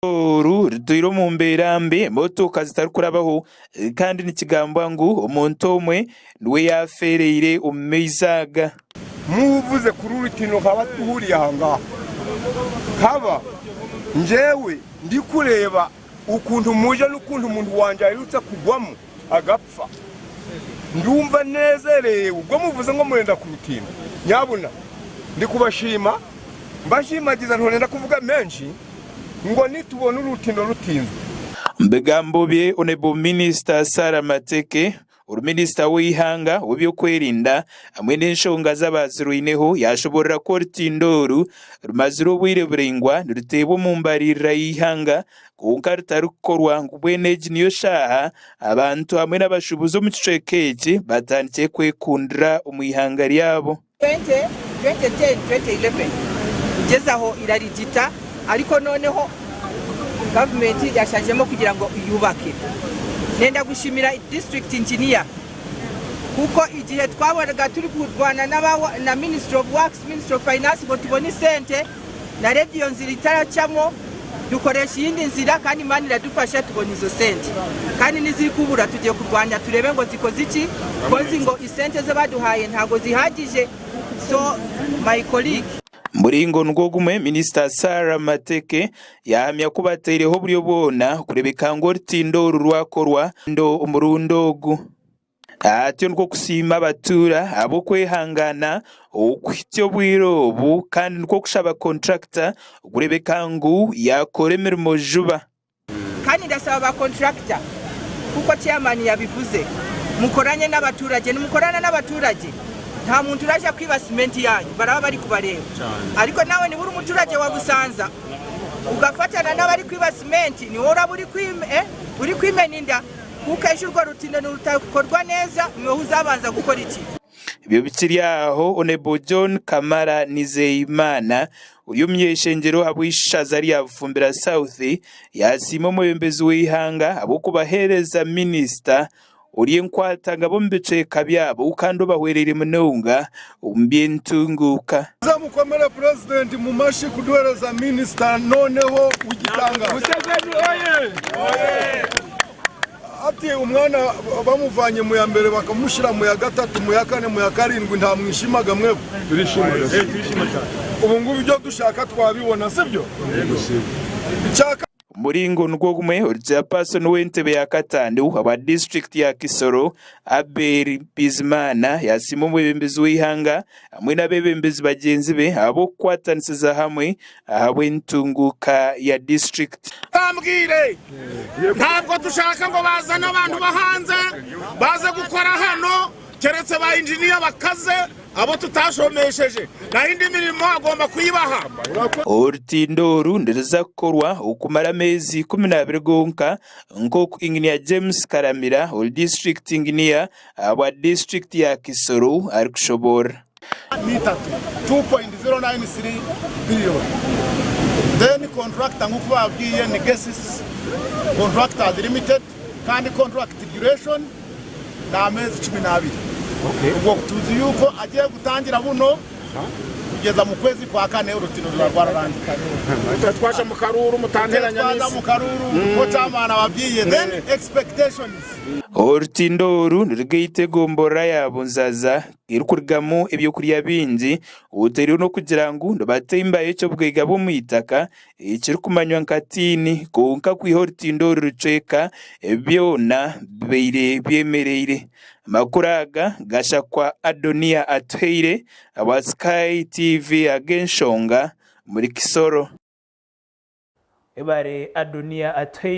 Oru rutwire omu mbeera mbi, emotoka zitarikurabaho kandi nikigambwa ngu omuntu omwe niwe yaafeereire omu maizi aga. Muvuze kuri orutindo nkaba tuhuriye aha ngaha, nkaba njyewe ndikureeba ukuntu muje n'ukuntu omuntu wangye aherutse kugwamu agapfa, ndumva nezereirwe ubwo muvuze ngu murenda kurutinda nyabuna ndikubashiima mbashimagiza ntorenda kuvuga mengi. Ngu nitubona orutindo rutinzwe. Omu bigambo bye, Honourable Minisita Sarah Mateke, ori minisita w'eihanga ow'eby'okwerinda hamwe n'enshonga z'abaazirwaineho yaashoboorora ku orutindo oru rumazire obwire buraingwa niruteebwa omu mbaririra y'eihanga kwonka rutarikukorwa ngu mbwenu egi niyo shaaha abantu hamwe n'abashuubuzi omu kicweka eki batandikire kwekundira omu ihanga ryabo. 20, 2010, 2011 kugyezaho irarigita ariko noneho gavumenti yashaziremu kugira ngu yubake. Nenda gushimira district engineer kuko igihe twabonaga turi kurwana na ministry of works, ministry of finance ngu tubone esente narebye iyo nzira itaracamo dukoresha iyindi nzira kandi Imana iradufasha tubona izo sente kandi nizirikubura tugiye kurwana turebe ngo zikoze iki kozi ngo isente zo baduhaye ntago zihagije so my colleague. Muringo nigwo gumwe, Minisita Sarah Mateke yaahamya ku bataireho oburyo bwona kureebeka ngu orutindo oru rwakorwa omurundi ogu. Atyo nikwo kusiima abatuura ahabw'okwehangaana okuhitsya obwire obu kandi nikwo kushaba kontrakita kureebeka ngu yaakora emirimo juba. Kandi ndasaba ba kontrakita kuko chairman yabivuze mukoranye n'abaturage nimukorana n'abaturage nta muntu uraja kwiba cement yanyu baraba bari kubareba ariko nawe niba uri umuturage wa Busanza ugafatana n'abari kwiba cement niwe uraba uri kwimena inda. Kuko ejo urwo rutindo nirutakorwa neza, niwowe uzabanza gukora iki? Ebyo bikiri aho, Honourable John Kamara Nizeyimana ori omuny'eishengyero ahabw'eishaza rya Bufumbira South yasiima omwebembezi w'eihanga ahabw'okubaheereza minisita ori enkwatangabo omu bicweka byabo kandi obahwereire munonga omu by'entunguuka. Muze mukomere purezidenti mumashi kuduhereza minisita noneho w'igitangaza. Museveni oye! Hati omwana bamuvanye mu ya mbere bakamushira mu ya gatatu, mu ya kane, mu ya karindwi ntamwishimaga mwebwe? Ubu ngubu ibyo dushaka twabibona sibyo? Icyaka. Omuringo nigwo gumwe, ori Chairperson w'entebe ya kataano aba disiturikiti ya Kisoro, Abel Bizimana yasiima omwebembezi w'eihanga hamwe n'abeebembezi bagyenzi be ahabw'okukwatanisiza hamwe ahabw'entunguuka ya disiturikiti. Bambwire, ntabwo dushaka ngo bazane abantu bo hanze baze gukora hano, keretse ba injiniya bakaze abo tutashomesheje, naho indi mirimo agomba kuyibaha. Orutindo oru niruza kukorwa okumara ameezi 12 gonka nk'oku Inginiya James Karamira ori disiturikiti inginiya ahabwa disiturikiti ya Kisoro arikushoboorora. N'itatu, 2.093 billion. Then contractor nk'oku babwiye ni Gesis Contractors Limited kandi contract duration ni ameezi 12. Obwo tuzi yuko agiye kutangira buno kugeza mu kwezi kwa kane orutindo ruraba rwararangiye. Twaza mu karuru mutanteranya Twaza n'isi. mu karuru nko chairman ababwiye then expectations. Orutindo oru nirugaita egomborora ya Bunzaza erikurugamu eby'okurya bingi oteirwe n'okugira ngu nibatembayo eky'obugaiga bw'omu itaka ekirikumanywa nka tiini kwonka kwiha orutindo oru rucweka byona bibaire byemereire. Amakuru aga gashakwa Adonia Atuhaire ahabwa Sky TV ag'enshonga omuri Kisoro. Ebare Adonia Atuhaire.